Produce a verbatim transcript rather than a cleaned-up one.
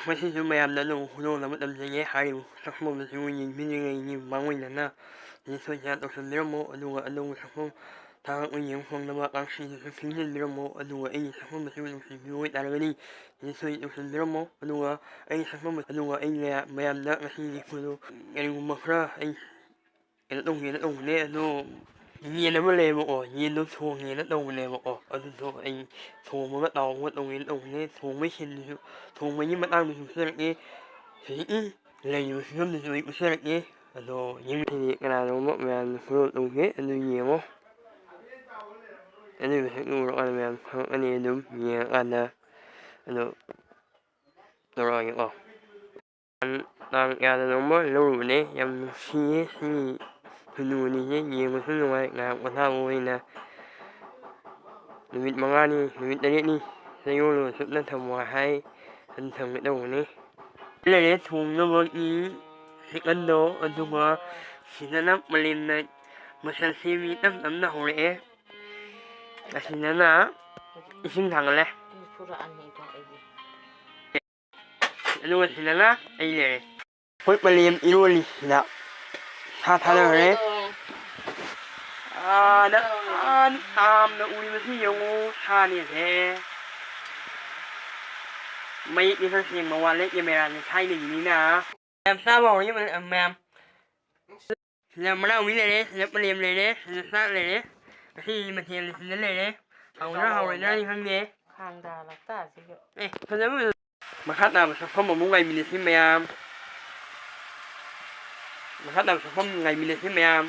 ꯃꯁꯤꯁꯨ ꯃꯌꯥꯝꯅ ꯑꯅꯧꯕ ꯍꯨꯔꯣꯟ ꯑꯃ ꯇꯝꯖꯒꯦ꯫ ꯍꯥꯏꯔꯤꯕ ꯁꯛꯐꯝ ꯑꯁꯤꯕꯨ ꯌꯦꯡꯕꯤꯔꯤꯉꯩꯒꯤ ꯃꯥꯡꯑꯣꯏꯅꯅ ꯁꯤꯗ ꯁꯣꯏꯗꯅ ꯇꯧꯁꯟꯕꯤꯔꯝꯃꯣ꯫ ꯑꯗꯨꯒ ꯑꯅꯧꯕ ꯁꯛꯐꯝ ꯊꯥꯒꯠꯄ ꯌꯦꯡꯕ ꯐꯪꯅꯕ ꯀꯥꯡꯁꯤꯗꯁꯨ ꯈꯤꯡꯖꯤꯟꯕꯤꯔꯝꯃꯣ꯫ ꯑꯗꯨꯒ ꯑꯩꯒꯤ ꯁꯛꯐꯝ ꯑꯁꯤꯕꯨ ꯅꯨꯡꯁꯤꯕꯤꯕ ꯑꯣꯏꯇꯥꯔꯒꯗꯤ ꯁꯤꯗ ꯁꯣꯏꯗꯅ ꯇꯧꯁꯟꯕꯤꯔꯝꯃꯣ꯫ ꯑꯗꯨꯒ ꯑꯩꯒꯤ ꯁꯛꯐꯝ, ꯑꯗꯨꯒ ꯑꯩꯅ ꯃꯌꯥꯝꯗ ꯉꯁꯤꯒꯤ ꯈꯨꯗꯣ ꯀꯔꯤꯒꯨꯝꯕ ꯈꯔ ꯑꯩ ꯀꯩꯅꯣ ꯇꯧꯒꯦꯅ ꯇꯧꯕꯅꯦ꯫ ꯑꯗꯣ ꯌꯦꯟ ꯑꯃ ꯂꯩꯌꯦꯕꯀꯣ, ꯌꯦꯟꯗꯣ ꯊꯣꯡꯒꯦꯅ ꯇꯧꯕꯅꯦꯕꯀꯣ꯫ ꯑꯗꯨꯗꯣ ꯑꯩ ꯊꯣꯡꯕꯒ ꯇꯥꯎꯕꯒ ꯇꯧꯒꯦꯅ ꯇꯧꯕꯅꯦ꯫ ꯊꯣꯡꯕꯒꯤ ꯁꯤꯟꯗꯨꯁꯨ, ꯊꯣꯡꯕꯒꯤ ꯃꯇꯥꯡꯗꯨꯁꯨ ꯎꯠꯆꯔꯛꯀꯦ꯫ ꯍꯧꯖꯤꯛꯀꯤ ꯂꯩꯔꯤꯕ ꯐꯤꯕꯝꯗꯨꯁꯨ ꯑꯩ ꯎꯠꯆꯔꯛꯀꯦ꯫ ꯑꯗꯣ ꯌꯦꯡꯕꯤꯔꯗꯤ ꯀꯅꯥꯅꯣꯝꯕ ꯃꯌꯥꯝꯅ ꯐꯣꯂꯣ ꯇꯧꯒꯦ, ꯑꯗꯨ ꯌꯦꯡꯉꯣ꯫ ꯑꯗꯨꯒꯤ ꯃꯁꯛꯇꯨ ꯎꯔꯀꯥꯟꯗ ꯃꯌꯥꯝ ꯈꯪꯉꯛꯀꯅꯤ ꯑꯗꯨꯝ ꯌꯦꯡꯉꯀꯥꯟꯗ꯫ ꯑꯗꯣ ꯇꯧꯔꯛꯑꯒꯦꯀꯣ꯫ ꯇꯥꯡ ꯀꯌꯥꯗꯅꯣꯃ ꯂꯧꯔꯨꯕꯅꯦ꯫ ꯌꯥꯝ ꯅꯨꯡꯁꯤꯌꯦ ꯁꯤ ꯍꯅꯨ ꯑꯅꯤꯁꯦ, ꯌꯦꯡꯕꯁꯨ ꯅꯨꯡꯉꯥꯏ꯫ ꯉꯥꯏꯍꯥꯛ ꯄꯣꯊꯥꯕ ꯑꯣꯏꯅ ꯅꯨꯃꯤꯠ ꯃꯉꯥꯅꯤ, ꯅꯨꯃꯤꯠ ꯇꯔꯦꯠꯅꯤ ꯆꯌꯣꯜ ꯆꯨꯞꯅ ꯊꯝꯃꯣ ꯍꯥꯏ꯫ ꯑꯗꯨ ꯊꯝꯒꯦ ꯇꯧꯕꯅꯤ꯫ ꯂꯩꯔꯦ ꯊꯣꯡꯅꯕꯒꯤ ꯆꯤꯛꯀꯟꯗꯣ, ꯑꯗꯨꯒ ꯁꯤꯗꯅ ꯃꯂꯦꯝꯅ ꯃꯁꯜ ꯁꯦꯝꯃꯤ, ꯇꯞ ꯇꯞꯅ ꯍꯧꯔꯛꯑꯦ꯫ ꯑꯁꯤꯗꯅ ꯏꯁꯤꯡ ꯊꯥꯡꯒꯠꯂꯦ꯫ ꯐꯨꯔꯛꯑꯅꯤ ꯑꯗꯣ ꯑꯩꯗꯤ꯫ ꯑꯗꯨꯒ ꯁꯤꯗꯅ ꯑꯩ ꯂꯩꯔꯦ꯫ ꯑꯩꯈꯣꯏ ꯄꯂꯦꯝ ꯏꯔꯣꯜꯂꯤ ꯁꯤꯗ꯫ ꯁꯥ ꯊꯥꯗꯈ꯭ꯔꯦ꯫ ꯑꯥꯗ, ꯑꯥ, ꯌꯥꯝꯅ ꯎꯔꯤꯕꯁꯤ ꯌꯦꯡꯉꯨ, ꯁꯥꯅꯦꯁꯦ꯫ ꯃꯌꯦꯛꯇꯤ ꯈꯔ ꯁꯦꯡꯕ ꯋꯥꯠꯂꯦ, ꯀꯦꯃꯦꯔꯥꯁꯦ ꯊꯥꯏꯅꯒꯤꯅꯤꯅ꯫ ꯃꯌꯥꯝ ꯆꯥꯕ ꯍꯧꯔꯤ, ꯃꯌꯥꯝ꯫ ꯁꯤꯗ ꯃꯅꯥꯎꯃꯤ ꯂꯩꯔꯦ, ꯁꯤꯗ ꯄꯂꯦꯝ ꯂꯩꯔꯦ, ꯁꯤꯗ ꯆꯥꯛ ꯂꯩꯔꯦ꯫ ꯉꯁꯤꯒꯤ ꯃꯊꯦꯜ ꯁꯤꯗ ꯂꯩꯔꯦ꯫ ꯍꯥꯎꯅ ꯍꯥꯎꯔꯣꯏꯗ꯭ꯔꯗꯤ ꯈꯪꯗꯦ꯫ ꯈꯥꯡꯗ ꯂꯣꯛꯇꯥꯛꯁꯤꯁꯨ꯫ ꯑꯦ, ꯐꯖꯕ ꯐꯖꯕ꯫ ꯃꯈꯥ ꯇꯥꯕ ꯁꯛꯐꯝ ꯑꯃꯨꯛ ꯉꯥꯏꯃꯤꯟꯅꯁꯤ ꯃꯌꯥꯝ꯫ ꯃꯈꯥ ꯇꯥꯕ ꯁꯛꯐꯝ ꯉꯥꯏꯃꯤꯟꯅꯁꯤ ꯃꯌꯥꯝ꯫